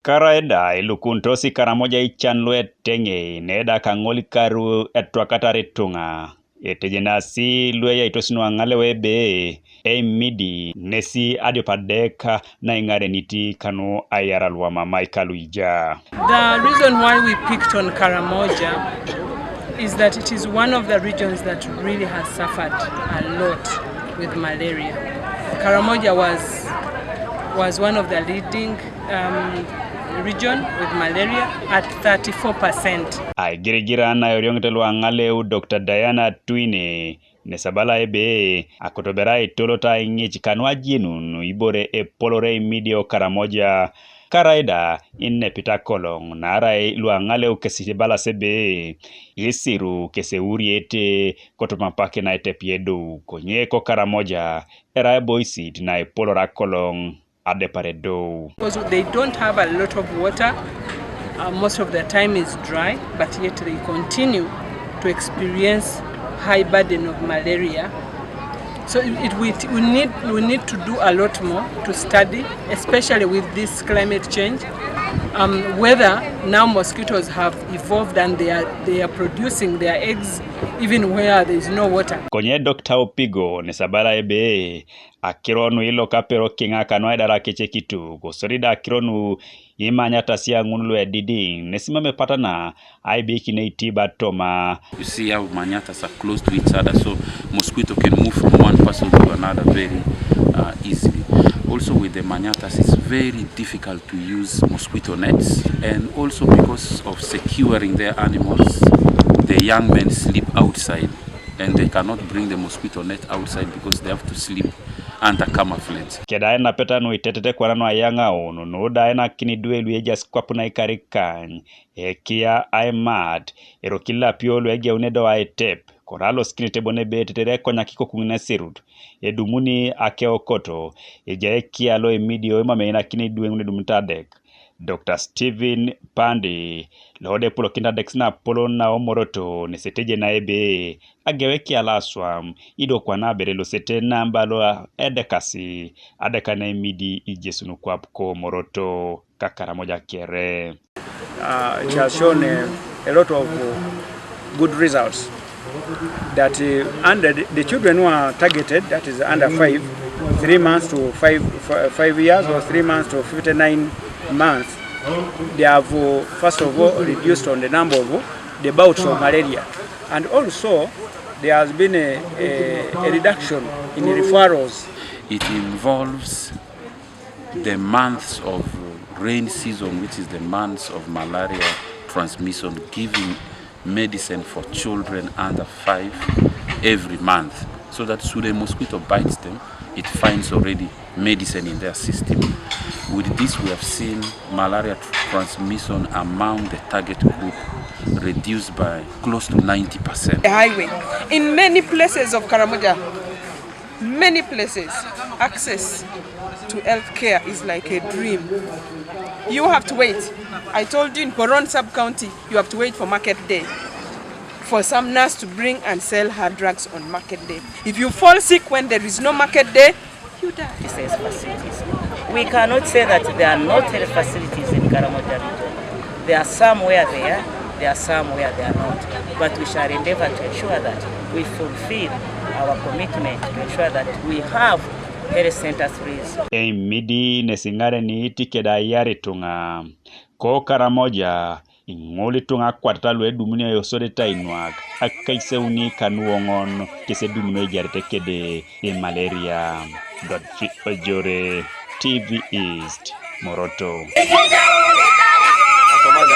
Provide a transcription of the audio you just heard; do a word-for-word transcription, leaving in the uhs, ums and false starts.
Karaida ilukuntos Ikaramoja ican lueteŋei neda kaŋol karu etwakatar ituŋa. Etejenasi lueyaitos nuaŋaleu ebe eimidi nesi adiopadeka naiŋareniti kanu aiara luamamai kaluija. The reason why we picked on Karamoja is that it is one of the regions that really has suffered a lot with malaria. Karamoja was was one of the leading um, region with malaria at thirty-four percent. Aigirigiran naoriŋit luaŋaleu Doctor Diana Twine nesabala ebe akotobera aitolot aiŋic kanu ajenun ibore epolore imidio Karamoja. Karaida inepit akoloŋ naarai luaŋaleu kesi ibalas ebe isiru keseuriete kotoma apak naitepi edou konye ko Karamoja erai eboisit naipolor akoloŋ adepar edou. Because they don't have a lot of water, uh, most of the time is dry, but yet they continue to experience high burden of malaria. So it, it, we, we, need, we need to do a lot more to study, especially with this climate change, um, whether now mosquitoes have evolved and they are, they are producing their eggs even where there is no water. Konye Doctor Opigo nesabala ebe akiro nu ilo kapero kiŋa kanu aidara kece kitu, kosodi da akiro nu imanyatasi aŋun luedidiŋ, nesimame patana aibikin eitiba toma. You see how manyatas are close to each other, so mosquito can move from one person to another very uh, easily. Also with the manyatas, it's very difficult to use mosquito nets, and also because of securing their animals, the young men sleep outside, and they cannot bring the mosquito net outside because they have to sleep under camouflage. Keda enapeta nu itetete kwana nu ayaŋaun, nu da enakini duwe luejaas kwap naikar ikany, ekia aimat, erokilapio luegeune do aitep, kora alosikinete bon ebe tetere ekonyak ikokuŋin esirut, edumuni akeokoto, ejai ekia lo emidio emam einakini duwe ŋun edumut adek. Doctor Stephen Pandi, lo da epulokinit adekis napolon na Omoroto, nesetejena ebe ageu ekia lo aswam, ido kwana abere losete namba lo edekasi, adeka na emidi ijesun kwap ko Omoroto ka Karamoja kere. Uh, it has shown a, a lot of uh, good results that uh, under the, the children who are targeted, that is under five, three months to five, f- five years or three months to fifty-nine months, they have uh, first of all reduced on the number of uh, the bouts of malaria, and also there has been a, a, a reduction in referrals. It involves the months of rain season, which is the months of malaria transmission, giving medicine for children under five every month, so that should a mosquito bites them, it finds already medicine in their system. With this, we have seen malaria tr- transmission among the target group reduced by close to ninety percent. The highway in many places of Karamoja, many places, access to healthcare is like a dream. You have to wait. I told you in Poron sub-county, you have to wait for market day for some nurse to bring and sell her drugs on market day. If you fall sick when there is no market day, you die. These facilities. We cannot say that there are not health facilities in Karamoja region. There are some where they are, there are some where they are not. But we shall endeavor to ensure that we fulfill our commitment to ensure that we have health centers raised. Eimidi nesiŋareni tikeda yarituŋa ko Karamoja. Iŋol ituŋa akwatata luedumunio eosodete ainuak akaiseuni kanuoŋon kes edumunio ejarete kede emaleria. Godfrey Ojore, T V East, Moroto.